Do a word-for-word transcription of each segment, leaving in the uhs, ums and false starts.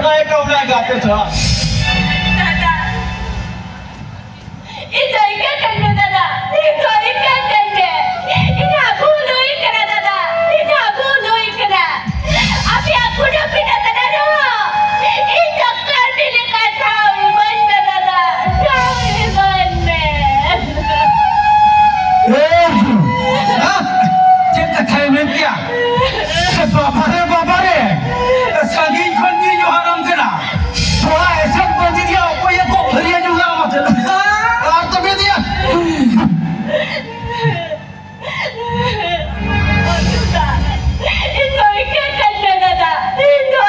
ᱠᱟᱢᱱᱟ ᱜᱟᱛᱮ ᱪᱟᱞᱟᱜ᱾ ᱫᱟᱫᱟ, ᱤᱧ ᱫᱚ ᱤᱠᱟᱹ ᱠᱟᱹᱧ ᱢᱮ ᱫᱟᱫᱟ, ᱤᱧ ᱫᱚ ᱤᱠᱟᱹ ᱠᱟᱹᱧ ᱢᱮ᱾ ᱤᱧᱟᱹᱜ ᱵᱷᱩᱞ ᱦᱩᱭ ᱠᱟᱱᱟ ᱫᱟᱫᱟ, ᱤᱧᱟᱹᱜ ᱵᱷᱩᱞ ᱦᱩᱭ ᱠᱟᱱᱟ᱾ ᱟᱯᱮᱭᱟᱜ ᱠᱩᱰᱟᱹᱢ ᱯᱤᱸᱰᱟᱹ ᱛᱟᱞᱟ ᱨᱮᱦᱚᱸ ᱤᱧ ᱫᱚ ᱠᱟᱹᱢᱤ ᱞᱮᱠᱟ ᱴᱷᱟᱶ ᱤᱢᱟᱹᱧ ᱢᱮ ᱫᱟᱫᱟ, ᱴᱷᱟᱶ ᱤᱢᱟᱹᱧ ᱢᱮ᱾ ᱮ ᱚᱨᱡᱩᱱ, ᱦᱟ? ᱪᱮᱫ ᱠᱟᱛᱷᱟᱭ ᱢᱮᱱ ᱠᱮᱭᱟ? ᱵᱟᱵᱟ ᱨᱮ, ᱵᱟᱵᱟ ᱨᱮ, ᱥᱟᱺᱜᱤᱧ ᱠᱷᱚᱱ ᱜᱤᱧ ᱡᱚᱦᱟᱨᱟᱢ ᱠᱟᱱᱟ᱾ ᱛᱷᱚᱲᱟ ᱮᱥᱮᱫ ᱵᱟᱹᱧ ᱤᱫᱤᱭᱟ, ᱚᱠᱚᱭ ᱮ ᱜᱚᱜ ᱵᱷᱟᱹᱨᱤᱭᱟ ᱧᱩ ᱞᱟᱢ ᱟᱛᱮ᱾ ᱟᱨ ᱛᱚᱵᱮ ᱫᱤᱭᱟ᱾ ᱤᱧ ᱫᱚ ᱤᱠᱟᱹ ᱠᱟᱹᱧ ᱢᱮ ᱫᱟᱫᱟ, ᱤᱧ ᱫᱚ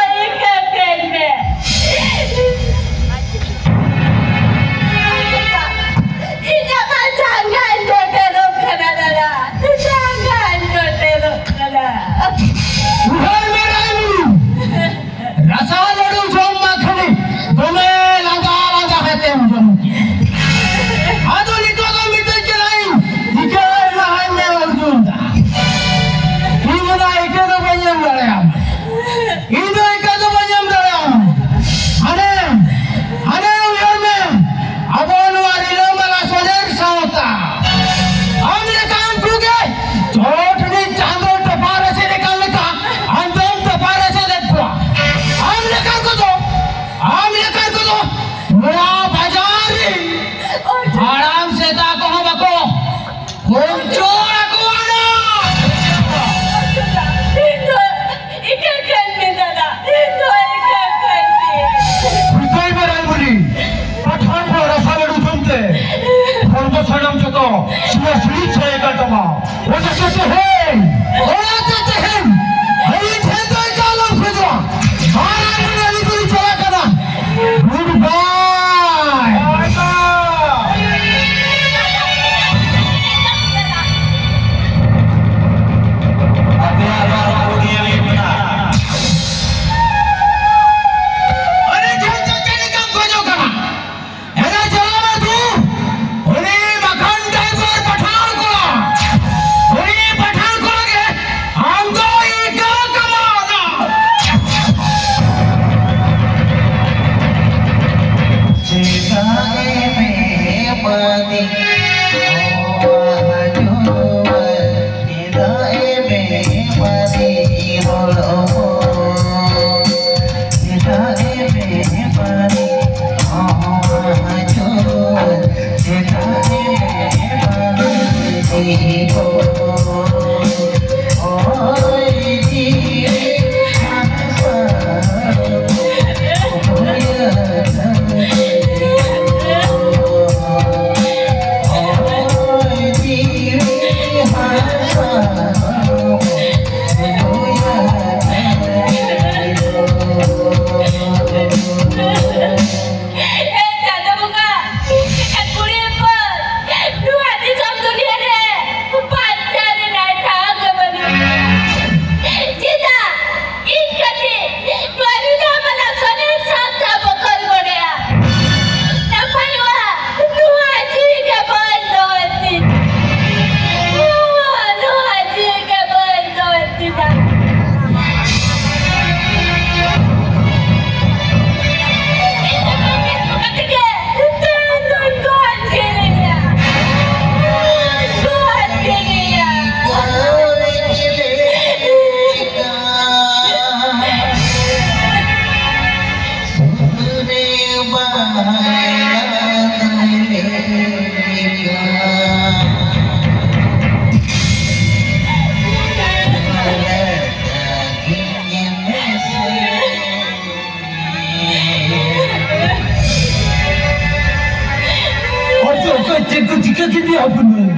ᱦᱚᱯᱚᱱ ᱢᱟᱹᱭ,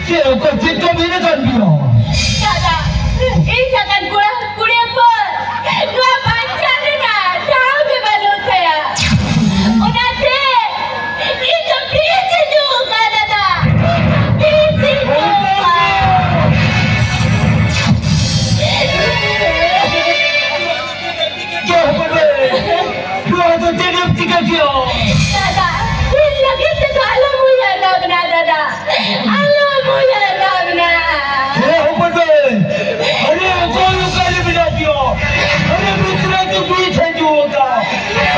ᱪᱮᱫ ᱚᱠᱚᱭ ᱪᱮᱫ ᱠᱚ ᱢᱮᱱ ᱟᱠᱟᱫ ᱢᱮᱭᱟ? ᱫᱟᱫᱟ, ᱤᱧ ᱞᱮᱠᱟᱱ ᱠᱚᱲᱟ ᱠᱩᱲᱤ ᱦᱚᱯᱚᱱ ᱱᱚᱣᱟ ᱵᱟᱧᱪᱟᱣ ᱨᱮᱱᱟᱜ ᱴᱷᱟᱶ ᱜᱮ ᱵᱟᱹᱱᱩᱜ ᱛᱟᱭᱟ᱾ ᱚᱱᱟᱛᱮ ᱤᱧ ᱫᱚ ᱵᱤᱥ ᱤᱧ ᱧᱩ ᱟᱠᱟᱫ ᱫᱟᱫᱟ, ᱤᱧ ᱫᱚ ᱵᱤᱥ ᱤᱧ ᱧᱩ ᱟᱠᱟᱫ᱾ ᱡᱚᱦᱚᱯᱚᱛᱤ, ᱱᱚᱣᱟ ᱫᱚ ᱪᱮᱫ ᱮᱢ ᱪᱤᱠᱟᱹ ᱠᱮᱫᱟ? ᱫᱟᱫᱟ, ᱤᱧ ᱞᱟᱹᱜᱤᱫ ᱛᱮᱫᱚ ᱟᱞᱚᱢ ᱩᱭᱦᱟᱹᱨ ᱵᱷᱟᱵᱽᱱᱟ ᱫᱟᱫᱟ, ᱟᱞᱚᱢ ᱩᱭᱦᱟᱹᱨ ᱵᱷᱟᱵᱽᱱᱟ᱾ ᱦᱮ ᱦᱚᱯᱚᱛᱤ, ᱟᱨᱮ ᱚᱠᱚᱭ ᱚᱠᱟᱨᱮ ᱢᱮᱱᱟᱜ ᱯᱮᱭᱟ? ᱟᱨᱮ ᱵᱤᱪᱨᱟ ᱠᱤ ᱵᱤᱪ ᱦᱤᱡᱩᱜ ᱠᱟᱱᱟ?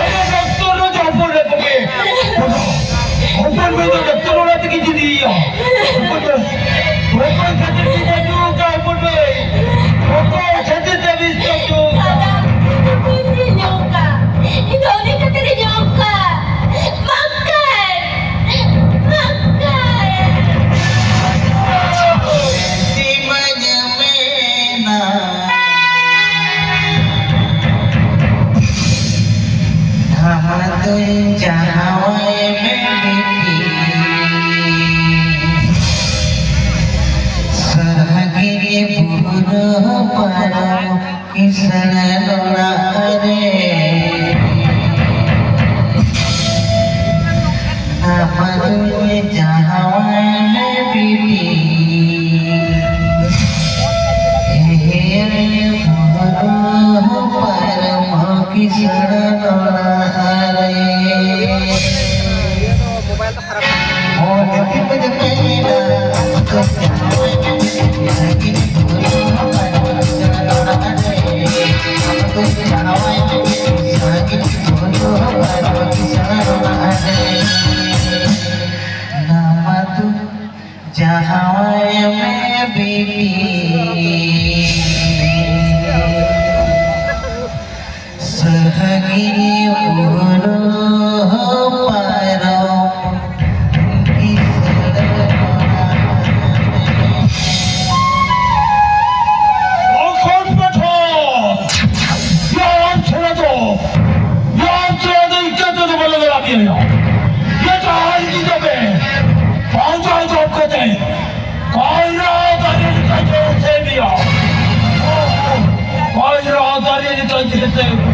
ᱟᱨᱮ ᱰᱟᱠᱛᱚᱨ ᱨᱮ ᱦᱚᱯᱚᱱ ᱨᱮ ᱠᱚᱜᱮ᱾ ᱦᱚᱯᱚᱱ ᱢᱟᱹᱭ ᱫᱚ ᱰᱟᱠᱛᱚᱨ ᱚᱲᱟᱜ ᱛᱮᱜᱮ ᱤᱫᱤᱭᱮᱭᱟ᱾ ᱦᱚᱯᱚᱱ ᱢᱟᱹᱭ, ᱚᱠᱚᱭ ᱠᱷᱟᱹᱛᱤᱨ ᱛᱮ ᱧᱩ ᱠᱟᱜ ᱦᱚᱯᱚᱱ ᱢᱟᱹᱭ? ᱚᱠᱚᱭ ᱠᱷᱟᱹᱛᱤᱨ ᱛᱮ ᱵᱤᱥ ᱠᱚ ᱧᱩ ᱠᱟᱜ? ᱫᱟᱫᱟ, ᱤᱧ ᱫᱚ ᱵᱤᱥ ᱤᱧ ᱧᱩ ᱠᱟᱜ᱾ ᱤᱧ ᱫᱚ ᱩᱱᱤ ᱠᱷᱟᱹᱛᱤᱨ ᱤᱧ ᱧᱩ ᱠᱟᱜ᱾ ᱵᱟᱝᱠᱷᱟᱱ, ᱵᱟᱝᱠᱷᱟᱱ᱾ ᱪᱮᱫ ᱮᱢ ᱢᱮᱱᱟ? ᱫᱷᱟᱢᱟ ᱫᱩᱧ ᱪᱟᱦᱟᱣᱟᱭ ᱢᱮ ᱵᱤᱴᱤ, ᱥᱟᱦᱟᱜᱤᱨᱤ ᱵᱩᱨᱩ ᱯᱟᱨᱚᱢ ᱠᱤᱥᱟᱹᱬ ᱚᱲᱟᱜ ᱨᱮ᱾ ᱫᱷᱟᱢᱟ ᱫᱩᱧ ᱪᱟᱦᱟᱣᱟᱭ ᱢᱮ ᱵᱤᱴᱤ, ᱦᱮ ᱵᱩᱨᱩ ᱯᱟᱨᱚᱢ ᱠᱤᱥᱟᱹᱬ ᱚᱲᱟᱜ ᱨᱮ᱾ ᱡᱟᱦᱟᱸᱭ ᱢᱮ ᱵᱤᱴᱤ᱾ ᱥᱟᱦᱟᱜᱤᱨᱤ ᱵᱩᱨᱩ ᱯᱟᱨᱚᱢ ᱠᱤᱥᱟᱹᱬ ᱚᱲᱟᱜ ᱨᱮ᱾ ᱚᱠᱷᱚᱱ ᱯᱟᱴᱷᱚᱠ, ᱱᱚᱣᱟ ᱪᱷᱟᱲᱟ ᱫᱚ, ᱱᱚᱣᱟ ᱪᱷᱟᱲᱟ ᱫᱚ ᱤᱠᱟᱹ ᱛᱮᱫᱚ ᱵᱟᱞᱮ ᱞᱟᱜᱟᱣ ᱯᱮᱭᱟ᱾ ᱱᱚᱣᱟ ᱡᱟᱦᱟᱸᱭ ᱜᱤᱫᱽᱨᱟᱹ ᱯᱮ ᱡᱤᱞᱟᱹᱛᱮ